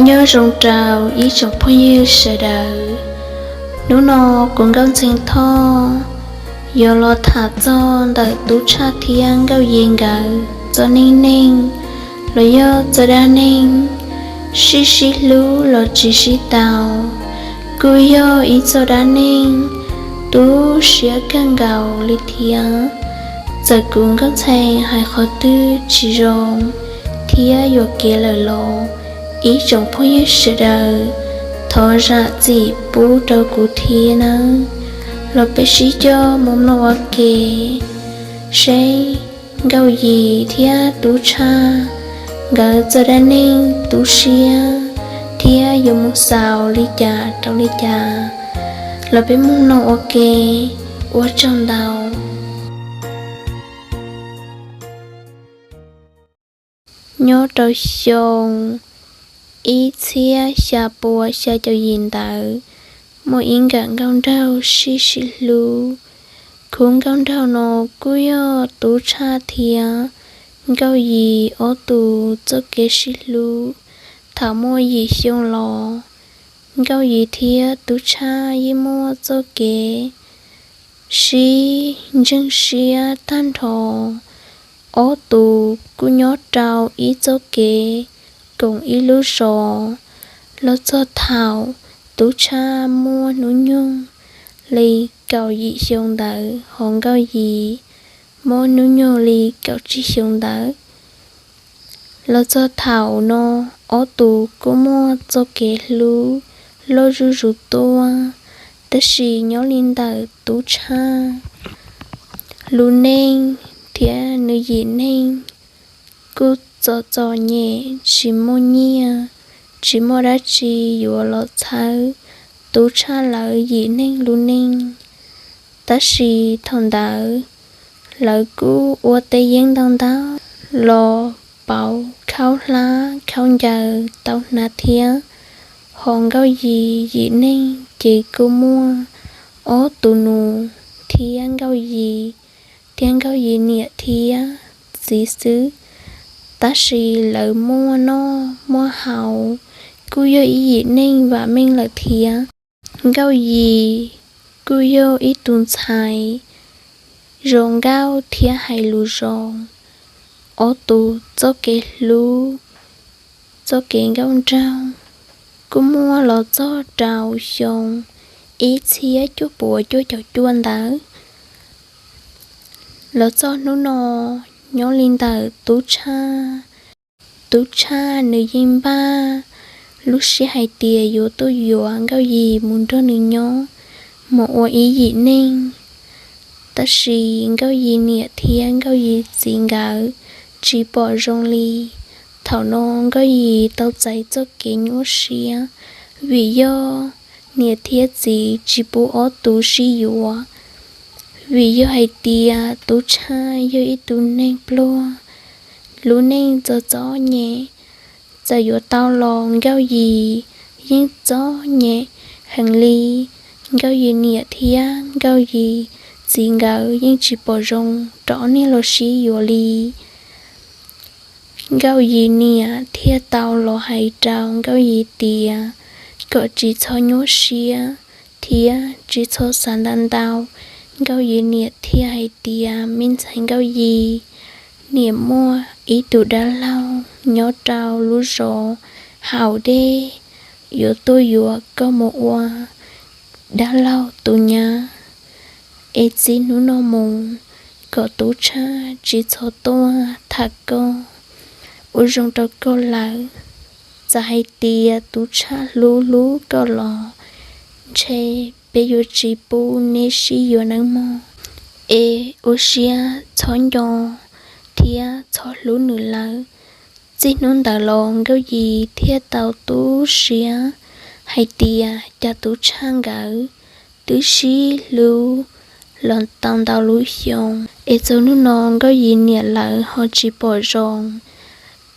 Nyob zoo rau ib tsoom phooj ywg sawv daws. Hnub no kuv Nkauj Ntxhee Thoj yuav los tham txog ntawm Tub Tshaj thiab Nkauj Yis nkawd txoj neej neeg los yog txoj dab neeg sib sib hlub los tsis sib tau, kuj yog ib txoj dab neeg tu siab kawg nkaus li thiab. Txawm kuv Nkauj Ntxhee hais qhov twg tsis zoo thiab yuam kev lawm los ib tsoom phooj ywg sawv daws thov zam txim pub rau kuv thiab nawb. Los peb sib coj mus mloog ua ke seb Nkauj Yis thiab Tub Tshaj nkawd txoj dab neeg tu siab thiab yuav mus xaus li cas rau li cas. Los peb mus mloog ua ke, ua tsaug ntau. Nyob rau xyoo ib txhiab xya pua xya caum yim ntawd, muaj ib nkawm nkauj nraug sib sib hlub. Khub nkauj nraug no kuj yog Tub Tshaj thiab Nkauj Yis ob tug txoj kev sib hlub. Thaum muaj yim xyoo los, Nkauj Yis thiab Tub Tshaj yeej muaj txoj kev sib ntseeg siab tag nrho. Ob tug kuj nyob rau ib txoj kev koom ib lub zos. Los txog thaum Tub Tshaj muaj hnub nyoog li kaum yim xyoo ntawd, ho Nkauj Yis muaj hnub nyoog li kaum tsib xyoo ntawd. Los txog thaum no, ob tug kuj muaj txoj kev hlub loj zuj zus tuaj. Tab sis nyob li ntawm Tub Tshaj lub neej thiab nws yim neeg kuj txom txom nyem, tsis muaj nyiaj, tsis muaj dab tsi yuav los txhawb Tub Tshaj lawv yim neeg lub neej. Tab sis thaum ntawd lawv kuj ua teb yeeb ntau ntau los pauv khaub hlab khaub ncaws tau hnav thiab. Ho Nkauj Yis yim neeg ces kuj muaj ob tus nus thiab Nkauj Yis, thiab Nkauj Yis niam thiab txiv xwb. Tab sis lawv muaj noj muaj haus, kuj yog ib yim neeg vam meej lawm thiab. Nkauj Yis kuj yog ib tus ntxhais zoo nkauj thiab hais lus zoo. Ob tus txoj kev hlub, txoj kev nkauj nraug kuj muaj los txog rau xyoo ib txhiab cuaj puas cuaj caum cuaj ntawd. Los txog hnub no, nyob li ntawm Tub Tshaj, Tub Tshaj nws yeej npaj lub siab hais tias yuav tuaj yuav Nkauj Yis mus nrog nws nyob, mus ua ib yim neeg. Tab sis Nkauj Yis niam thiab Nkauj Yis txiv nkawd tsis pom zoo li. Thaum no Nkauj Yis tau txais txoj kev nyuaj siab, vim yog niam thiab txiv tsis pub ob tus sib yuav, vim yog hais tias Tub Tshaj yog ib tug neeg pluag, lub neej txom txom nyem. Txawm yuav tau los Nkauj Yis yeej txom nyem heev li. Nkauj Yis niam thiab Nkauj Yis txiv nkawd yeej tsis pom zoo rau ob niag los sib yuav li. Nkauj Yis niam thiaj tau los hais rau Nkauj Yis tias kom tsis txhob nyuaj siab thiab tsis txhob xav ntau ntau. Nkauj Yis niam thiaj hais tias, me ntxhais Nkauj Yis, niam muaj ib tug dab laug nyob rau lub zos hauv dej, yuav tuaj yuav koj mus ua dab laug tus nyab, es txij hnub no mus kom Tub Tshaj tsis txhob tuaj tham koj, ua zoo rau koj lawm. Txawm hais tias Tub Tshaj hlub hlub koj los ntshe peb yuav tsis pub neb sib yuav nawb mog. Es ua siab txhob nco thiab txhob hlub nws lawm. Txij hnub ntawd los Nkauj Yis thiaj tau tu siab hais tias cas Tub Tshaj nkawd twb sib hlub los tau ntau lub xyoo, es txog hnub no Nkauj Yis niam lawv ho tsis pom zoo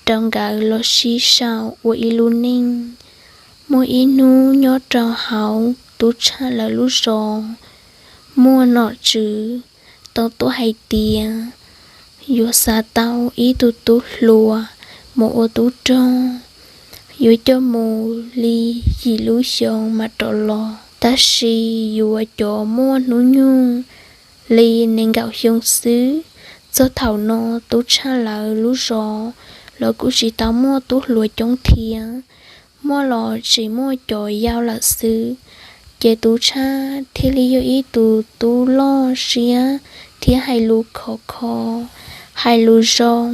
rau nkawd los sib sau ua ib lub neej. Muaj ib hnub nyob rau hauv Tub Tshaj lawv lub zos, muaj nom tswv tau tuaj hais tias yuav xav tau ib tug tub hluas mus ua tub rog, yuav coj mus li yim lub xyoo mam rov los, tab sis yuav cov muaj hnub nyoog li nees nkaum xyoo xwb. Txog thaum no Tub Tshaj lawv lub zos los kuj tsis tau muaj tub hluas coob thiab, muaj los tseem muaj cov yau lawm xwb. Ces Tub Tshaj thiaj li yog ib tus tub loj siab thiab hais lus khov kho, hais lus zoo.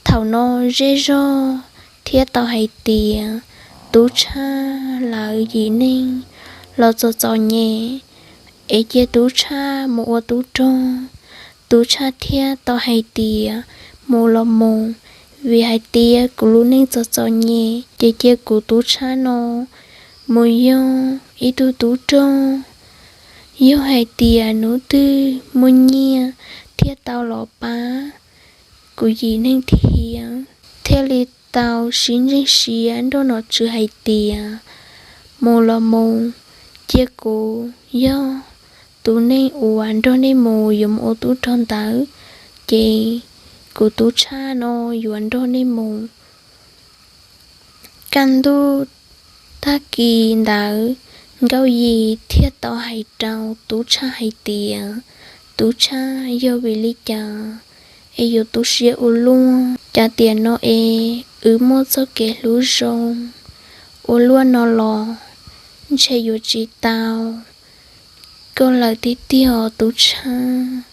Thaum no zej zog thiaj tau hais tias Tub Tshaj lawv yim neeg los txom txom nyem, es cia Tub Tshaj mus ua tub rog. Tub Tshaj thiaj tau hais tias mus los mus, vim hais tias kuv lub neej txom txom nyem ces cia kuv Tub Tshaj no mus yog ib tug tub rog. Yog hais tias hnub twg muaj nyiaj thiaj tau los pab kuv yim neeg thiab. Thiaj li tau sib ntseeg siab nrog nom tswv hais tias mus los mus, cia kuv yog tus neeg uas nrog nej mus yuav mus ua tub rog ntawd, ces kuv Tub Tshaj no yuav nrog nej mus. Kaj ntug tag kis ntawd, Nkauj Yim thiaj tau hais rau Tub Tshaj hais tias, Tub Tshaj, yog vim li cas es yuav tu siab ua luaj? Cas tiam no es wb muaj txoj kev hlub zoo ua luaj no los ntshe yuav tsis tau koj lawm tiag tiag os Tub Tshaj.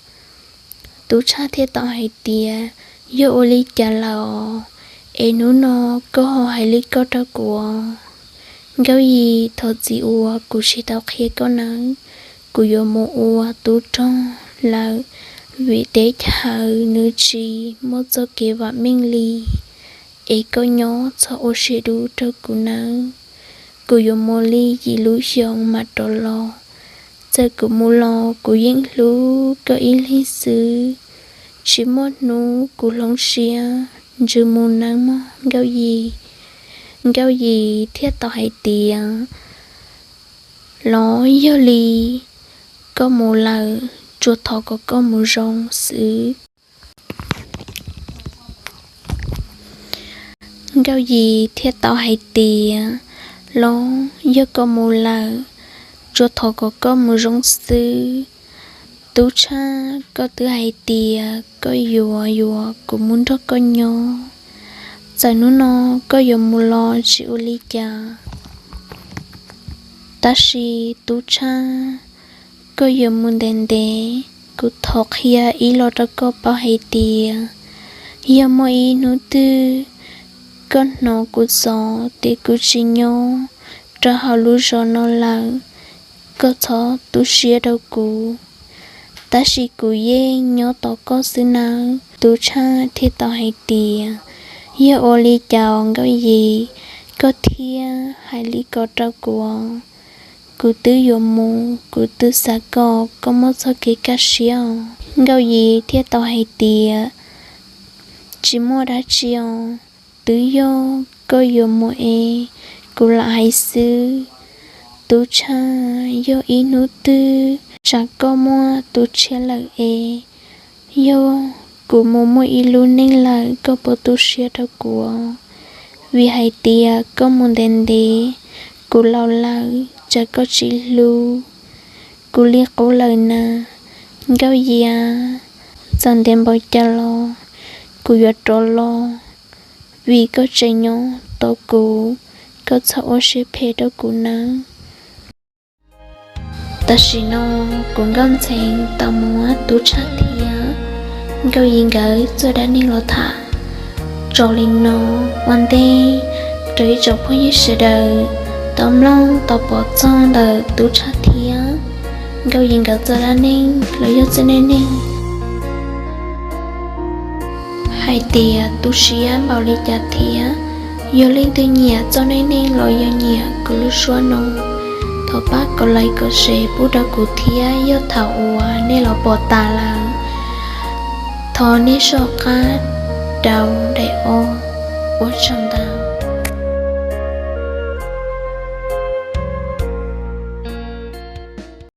Tub Tshaj thiaj tau hais tias, yog ua li cas lawm os, es hnub no koj ho hais li koj rau kuv os? Nkauj Yim, thov txim uas kuv tsis tau qhia koj nawb, kuv yuav mus ua tub rog lawm, vim teb chaws nws tsis muaj txoj kev vam meej li, es koj nyob txhob ua siab dub rau kuv nawb. Kuv yuav mus li yim lub xyoo mam rov los. Txawm kuv mus los kuv yeej hlub koj ib leeg xwb. Tsis muaj hnub kuv hloov siab ntsws mus nawb mog Nkauj Yim. Nkauj Yim thiaj tau hais tias, los yog li koj mus lawm, tsuas thov kom koj mus zoo xwb. Nkauj Yim thiaj tau hais tias, los yog koj mus lawm, tsuas thov kom koj mus zoo xwb. Tub Tshaj, koj twb hais tias koj yuav yuav kuv mus nrog koj nyob. Txawm hnub no koj yuav mus los tsis ua li cas, tab sis Tub Tshaj, koj yuav mus ntev ntev. Kuv thov qhia ib los rau koj paub hais tias, yog muaj ib hnub twg koj hnov kuv xov tias kuv tsis nyob rau hauv lub zos no lawm, koj txhob tu siab rau kuv, tab sis kuv yeej nyob tos koj xwb nawb. Tub Tshaj thiaj tau hais tias, yog ua li cas Nkauj Yim, koj thiaj hais li ko rau kuv? Kuv twb yuav mus, kuv twb xav kom koj muaj txoj kev kaj siab os. Nkauj Yim thiaj tau hais tias, tsis muaj dab tsi os, twb yog koj yuav mus es kuv lam hais xwb. Tub Tshaj, yog ib hnub twg tsam koj muaj tus tshiab lawm es, yog kuv mus muaj ib lub neej lawm koj puas tu siab rau kuv? Vim hais tias koj mus ntev ntev, kuv laus lawm tsam koj tsis hlub, kuv li qub lawm na. Nkauj Yim, txawm ntev npaum cas los kuv yuav rov los, vim koj tseem nyob tos kuv, koj txhob ua siab phem rau kuv nawb. Tam sim no kuv Nkauj Ntxhee tau muab Tub Tshaj thiab Nkauj Yim nkawd txoj dab neeg los tham tso li no. Ua ntej rau ib tsoom phooj ywg sawv daws tau mloog tau pom txog ntawm Tub Tshaj thiab Nkauj Yim nkawd txoj dab neeg los yog txoj neej neeg hais tias tu siab npaum li cas thiab. Yog leej twg nyiam txoj neej neeg los yog nyiam kuv lub suab no, thov pab kom like kom share pub rau kuv thiab. Yog thaum uas nej los pom tas lawm, thov nej soj qab rau daim ob. Ua tsaug ntau.